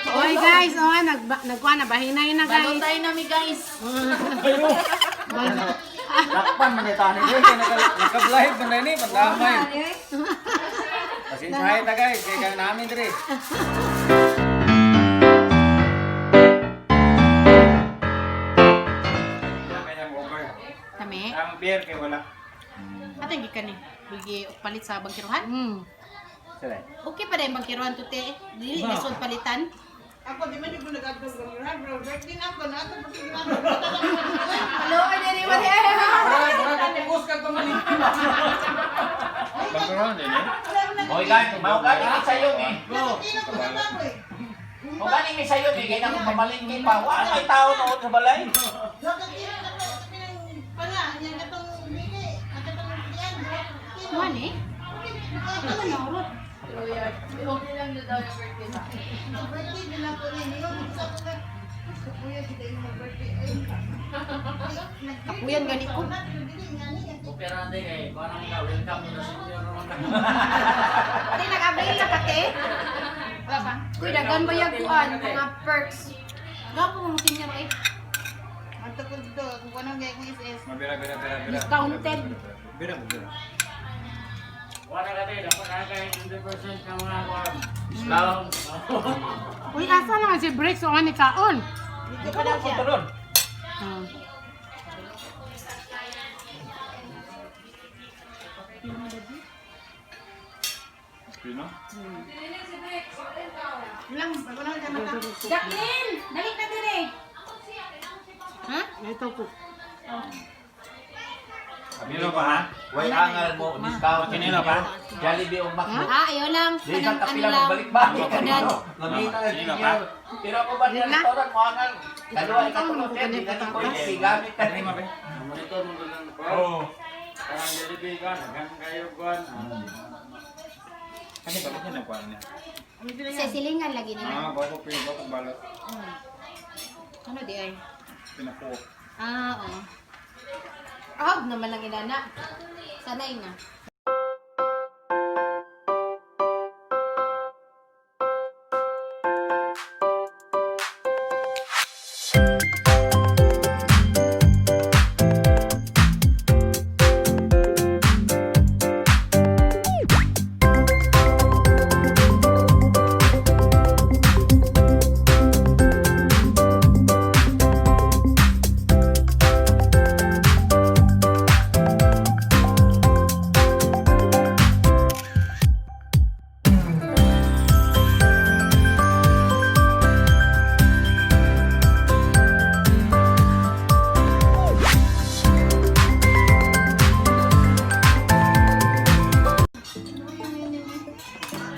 Oy guys, oh, nagkuha na bahinay na guys. Balotay na mi, guys. Lakpan man ito ani ko kay naka-live man ni pandamay. Pasensyahay ta guys, kay kami namin diri. Kanyang over. Kami. Ang beer kay wala. Atong gikan ni. Bigi palit sa bangkiruhan. Sila. Okay pa rin bangkiruhan to te. Dili lisod palitan. Ako, di man yung nag-advance ng your bro. Birthday na ako, na ako, Hello, ay dili man. Pugos kag pamalit. Bangkuran din eh. Hoy guys, mao gani mi sayo eh. Nakikilong ko na ba ako eh. Mao gani mi sayo eh kay nang pamalingki pa. Wa may tao nood sa balay. Nakikilong na ko, pinang panga, yan katong bili, at katong yan. Man eh. Ano na urot? Birthday din ako niya. Yung sa ko na, kapuya kita yung birthday. Ay, Kapuyan gani ko. eh, Ate, nag-avail na ka te? Wala pa. Uy, dagan ba yung kuan mga perks? Gapo mo senior eh. Ang tukod dito, kung anong gaya kong SS. Mabira bira bira bira. Discounted. Bira bira. Wala ka tayo, dapat na kayo 20% ng mga kuwan. Discount. Uy, asa naman si Briggs o ani kaon? Dito pa daw siya. Tulon. Pino? Lang, bago na siya mata. Jacqueline! Dali ka dire. Ha? Ito ko. Pino pa ha? Way angal mo discount. Kinino pa? Jollibee o McDo. Ah, ayaw lang. Di isang Kanang ano kapila lang. magbalik-balik ka Kanan. dito. Mamita ka Kinino pa? Pero ako ba niya restaurant mo angal? Dalawa ikatulo te, di na ko yung gamit ka Dili mabe. Monitor mo doon ang kuwan. Oh. Parang Jollibee ka, dagan kayo kuwan. Kani ba niya nagkuan niya? Sa silingan lagi nila. Ah, bago pero bago balot. Ano di ay? Pinakuo. Ah, oo. Ahog naman lang inana. Sanay na.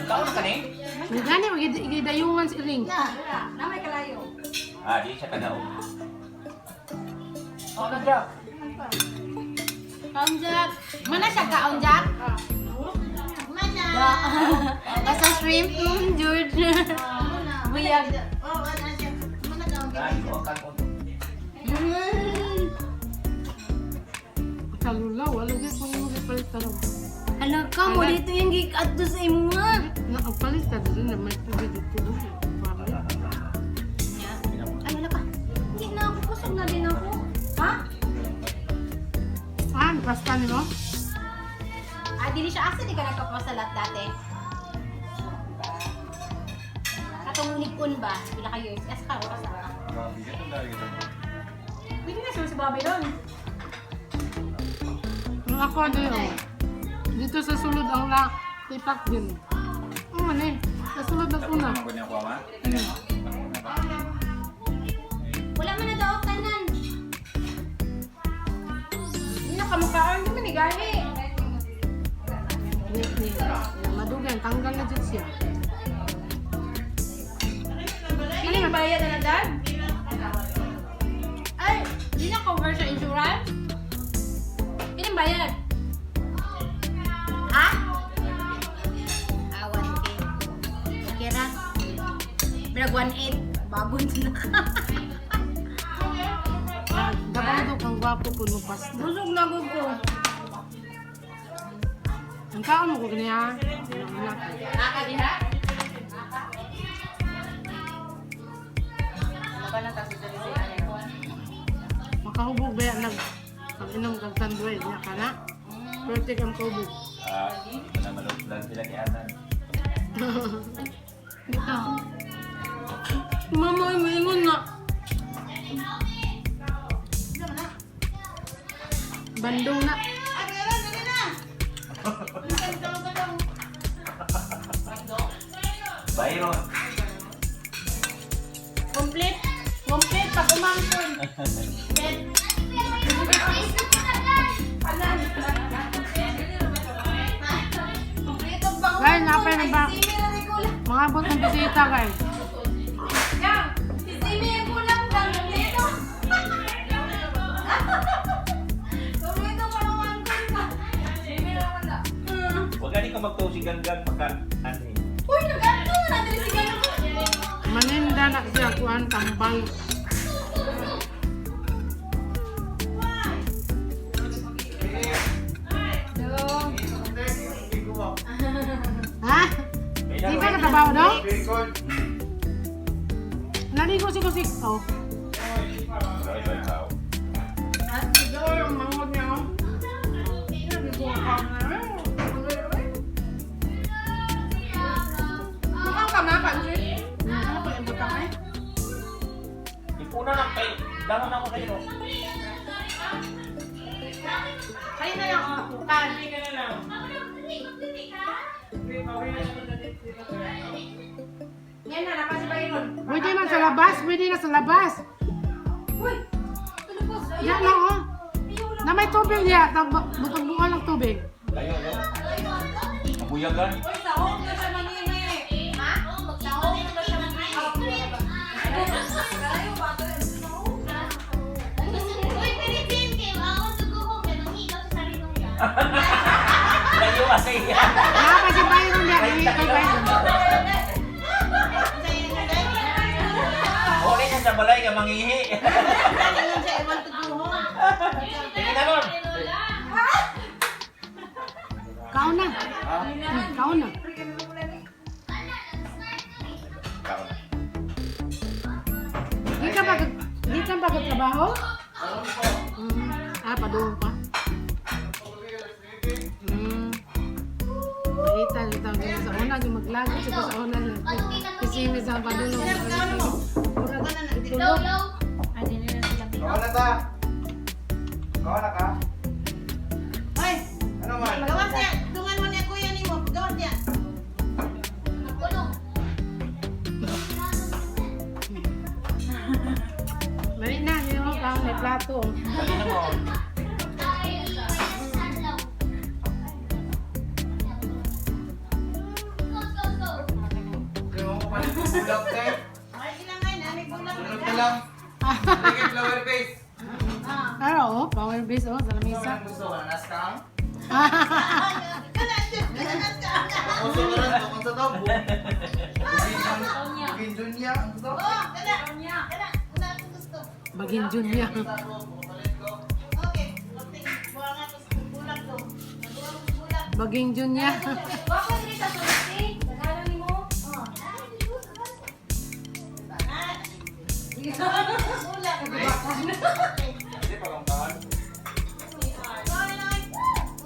Kaon ka ni? May gani magidayungan si Ring. Ah, di siya kadaog. Oh, na Jack. Kaon Jack. Mana siya kaon Jack? Mana. Basta shrimp, George. Buyag. Oh, ano siya. Mana ka ang Ay, ko kan ko. Sa lula, wala gyud kung magipalit ta ron. Hala ka mo dito yung gig adto sa imo nga. Na ang palit ta dili na may tubig dito. Para. Ay, wala pa. Hindi na ako. Busog na din ako. Ha? Ah, pasta nimo? Ah, dili siya. Asa di ka nagpapasalat dati? Katong nikon ba? Pila ka years? As ka, oras ka. Grabe ka dahil ka. Pwede na siya si Babylon. Ang ako din. Oh. Dito sa sulod ang la tipak din. Ang ano eh. Sa sulod ang una. Ano niya kuha ma? Wala man na daw tanan. Hindi na kamukaan di man ni gani. Ni ni. Madugan tanggal na jud siya. Pili yung bayad na dad? Ay, di na cover sa insurance? Pili yung bayad? Ha? Ah, 1K. Okay ra. Pero 1.8. Bago na ka. Dapat daw kang gwapo po mo pasta. Busog na ko. Ang kaon mo ko niya. Anak. Nakadiha? lang tapos dali sa ano. Makahubog ba yan nag pag inom kag tanduay niya ka na. Perfect ang tubig. Ah, hindi ko na maluplan sila kay Anan. Dito. Mama, ay maingon na. Bandong na. Ay, meron, dali na. Byron. Complete. Complete pag umangkon. Kompleto ba? Guys, napay na ba? Ay, simi na rin kulang. Mga abot ng bisita, guys. Yang, si Simi ang kulang lang. Kompleto. Kompleto pa umangkon ka. Simi na wala. Huwag gani ka magtuo si Ganggang pagka ano eh. Uy, nag-ano na dali si Gano. Maninda na siya kuan tambal. Ha? Di ba nakabaw daw? Naligo si Kusik. Oh. Sorry, sorry, tao. Siguro yung mangod niya. Oh. Mukhang ka na, Panji. Ano pa yung butang eh? Ipuna lang kay. Dama na ako kayo. Kayo na lang, oh. Kan. Yan na, napa si Byron. Pwede man sa labas, pwede na sa labas. Uy, tulog ko. Yan lang oh. Na may tubig niya, butang-bunga lang tubig. Tayo, no? Mabuyagan. Uy, sahog na siya manini. Ha? Sahog na siya manini. Kalayo ba? Layo ka sa iya. Napa si Byron niya, hindi kay Byron. Okay na sa balay ka mangihi. Ingon siya, I want to go home. Tingin na ron. Kaon na. Kaon na. Kaon na. Di ka ba trabaho? Ah, padung pa. Balita dito ang sa una yung maglago siya sa una. Kasi may sa padulong. Tulog. Kawan na ta. Kawan na ka. Ay, Ano man? gawas niya. Dungan mo niya, kuya nimo. Gawas niya. Mali na, hindi mo kaon may plato. Dali na mo. Ewan ko pala. Bulak tayo. Ay, ilangay na. May bulag. Sunod na lang. Sige, flower base. Pero oh, power base oh, sa Ano lamisa. ang gusto ka? Nanas ka? Kana, kana, kana. Gusto ka rin. Kung sa tao. Bugin Junya. Ang gusto? Oh, kana. Kana, una akong gusto. Bagin Junior. Okay. Buwangan ko sa bulag to. Buwangan ko bulag. Baging Junior. Wako diri sa sulti. Nagana nimo. Oh. Bulag. Hindi, pagkangkahan.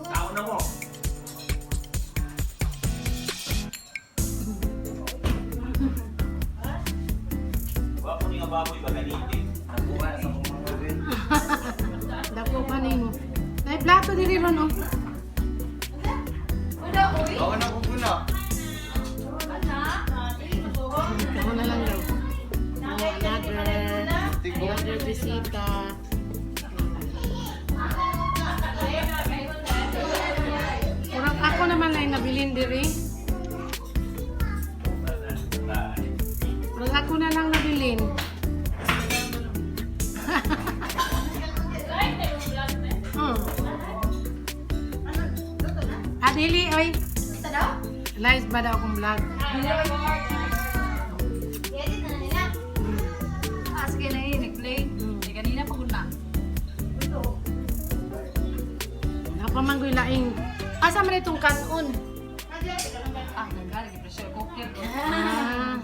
Kaon na mo. Wa ko ni nga baboy ba ganiti. Nabuha sa kong mga rin. Dako pa nimo. May plato diri ron oh. Uda, uy. Kawan na kuguna. Ako na lang daw. Oh, another bisita. Murag ako naman ay nabilin diri. Murag ako na lang nabilin. Ah, dili, oy. Sa daw? Live ba daw akong vlog? Edit na nila. Ah, sige na yun, nag-play. Di kanina pa na. Napamanggoy laing. Asa man itong kanon? Ah, nagana, pressure cooker. Ah.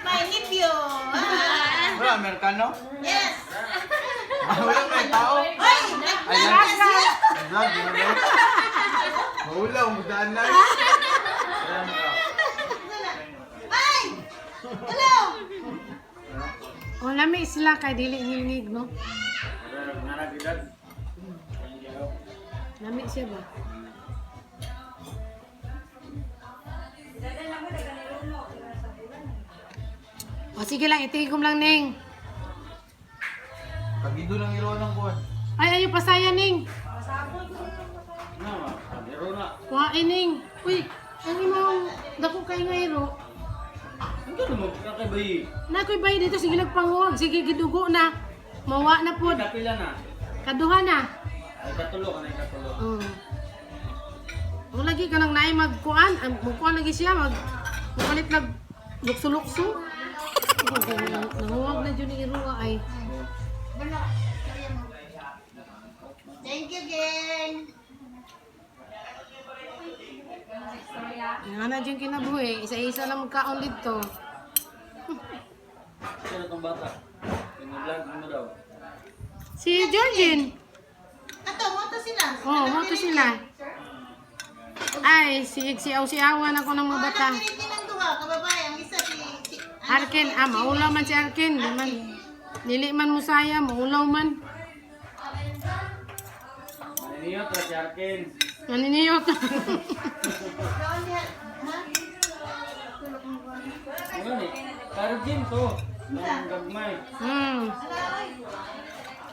My nephew. Ah. na Amerikano? Yes! Ah, wala may tao. Hoy! Ay, Nag-vlog na siya! Vlog, di na ba? Maulaw, mudaan na. Ay! Hello! O lami sila kay dili ngilngig no. Naragidad. Lami siya ba? O sige lang, itigom lang ning. Pagido ng iro ng kuwan. Ay, ayo pasaya ning. Na, iro na. Kuhain ning. Uy, ang imong dako kay nga iro. Ang gano'n mo, kakabay. Na ko'y bay dito sige nagpanguwag, sige gidugo na. Mawa na pod. Kapila na. Kaduha na. Ay, katulo ka na, katulo. Oh. Kung lagi ka nang naay magkuan, ang magkuan lagi siya mag magpalit nag lukso-lukso. Nanguwag na dyan ni Irua ay. Wala. Thank you, gang! Nga na dyan kinabuhi, isa-isa lang magkaon dito. Sino tong bata? Yung vlog mo daw. Si Georgine. Ato, moto sila. Oh, moto sila. Ay, si siaw-siawan ako ng mga bata. Anak ni ng duha, kababay. Ang isa si Arkin, ah, maulaw man si Arkin. Di man, dili man musaya, maulaw man. Maniniyo, tra si Arkin. Naniniyot. Doon diha, ha? Ano ni? Kargin to. Ang gagmay.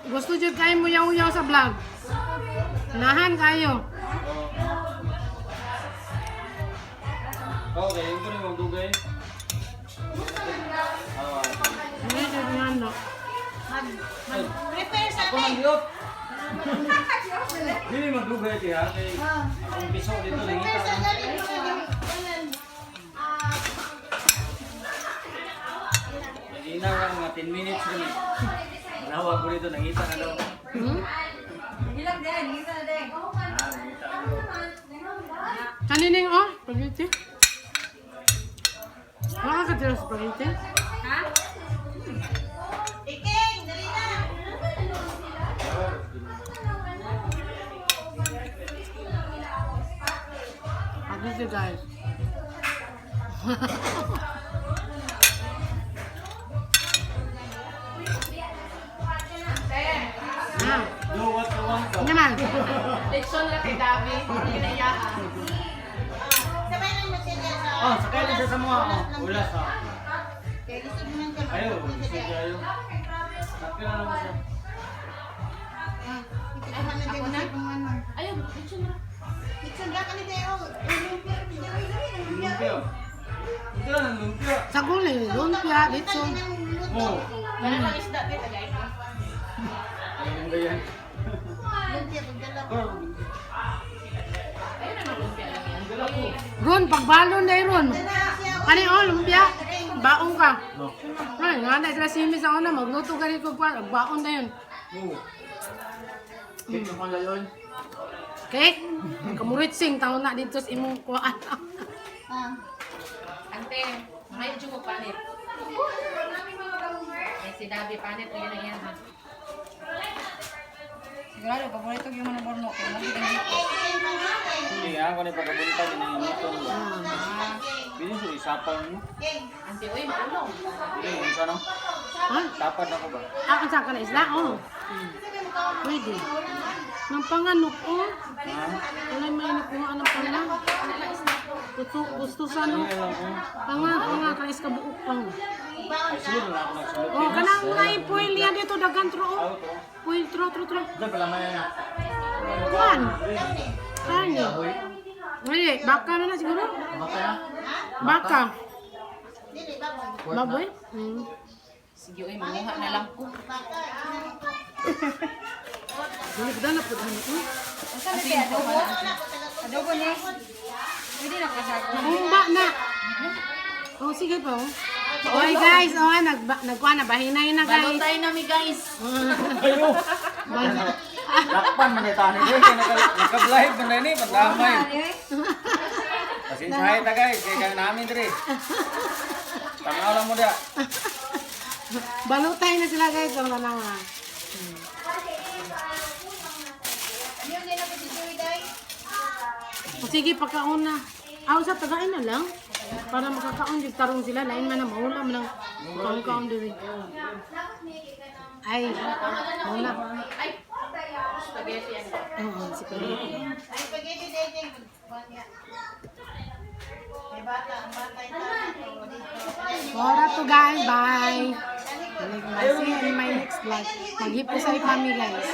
Gusto jud kayo mo yaw-yaw sa vlog. Nahan kayo. Oh. Okay, yung ko rin magdugay. Ah, Hindi jud nga no. Mag, mag, prepare sa ako amin. mangyot. Dili magdugay ti ha kay Ah. akong piso dito Prepare nangita. sa galing. Kanan. Nagina lang mga 10 minutes rin. Eh. Nawag ko dito nangita na daw. Hmm? Ilang din, isa na din. Ah, nangita na daw. Kanining oh, spaghetti. Wala ka dira spaghetti. Ha? Iking, dali na. Spaghetti guys. Ah, Do what you want to. naman. Leksyon na kay Davi. Pinaya. Sabay lang mo sila sa... Oh, sakay lang siya sa mga oh. Ulas ah. Kaya gusto mo man ka. Ayo, gusto ayo. Sakay na naman siya. Ako na? Ayaw, leksyon na. Lechon ra kani tayo. Lumpia, lumpia, lumpia. Lumpia. Ito lang ang lumpia. Sa gulay, lumpia, litson. Oh. Wala kang isda, te, tagay ka. Ang ganyan. Lumpia, pagdala ko. Oh, Ayun naman, lumpia lang yan. ang dala ko. Ron, pagbalon na ron. Kani oh, lumpia. Baon ka. No. Ay, nga na sila simi sa una, magluto ka rin ko kwan, baon na yun. Oh. Cake na pang layon. Okay? Kamurit sing taon na dito sa imong kuan. Ah. Ante, may ko panit. Ay, si Davi panit, yun na yan ha. Sigurado, paborito yung mga borno. Kaya mo King, king, Hindi ah, kung pagkabuntag ni initon ba. king. Bini sa isapan mo. King. Ante, uy, maulong. Dili unsa no? Ha? Tapad ako ba? Ah, unsa ka na isda? Oh. Pwede. Nang panganok, oh. Ha? Wala may nakuha ng panga. Gusto, gusto sa no. Ano lang ko? Panga, panga, kais ka buok pang. Ay siguro na ako nagsulot. Oh, kanang na foil niya dito dagan tro. Oh. Aw to. Foil tro tro tro. Diyan pala may na. Kuan. Kani. Wait, baka na na siguro. Baka na. Baka. Dili, baboy. Baboy? Mm. Sige, uy, manguha na lang ko. Baka, ina ko. Dili ko na po ano. Sige, adobo na. Adobo ni. Pwede na kasako. Humba na. Oh, sige po. Oy guys, oh nag nagkuan na bahinay na guys. Balotay na mi, guys. Ayo. Balot. Lakpan man ito. Naka-live man ni pandamay. Pasensyahay ta guys, kay kay namin diri. Tanaw lang mo dia. Balutay na sila, guys. Ang tanawa. Yun din ako si Joey Day. O sige, pagkaon na. Ah, sa tagain na lang. Para makakaon jud tarong sila. Lain man na maula man ang kaon-kaon diri. Ay, maula. Ay, spaghetti yan. Oo, si Kuya. Ay, spaghetti day day. May bata, ang bata yung dito. Ora to, guys, bye. See you in my next vlog. Maghipo sa kami, guys.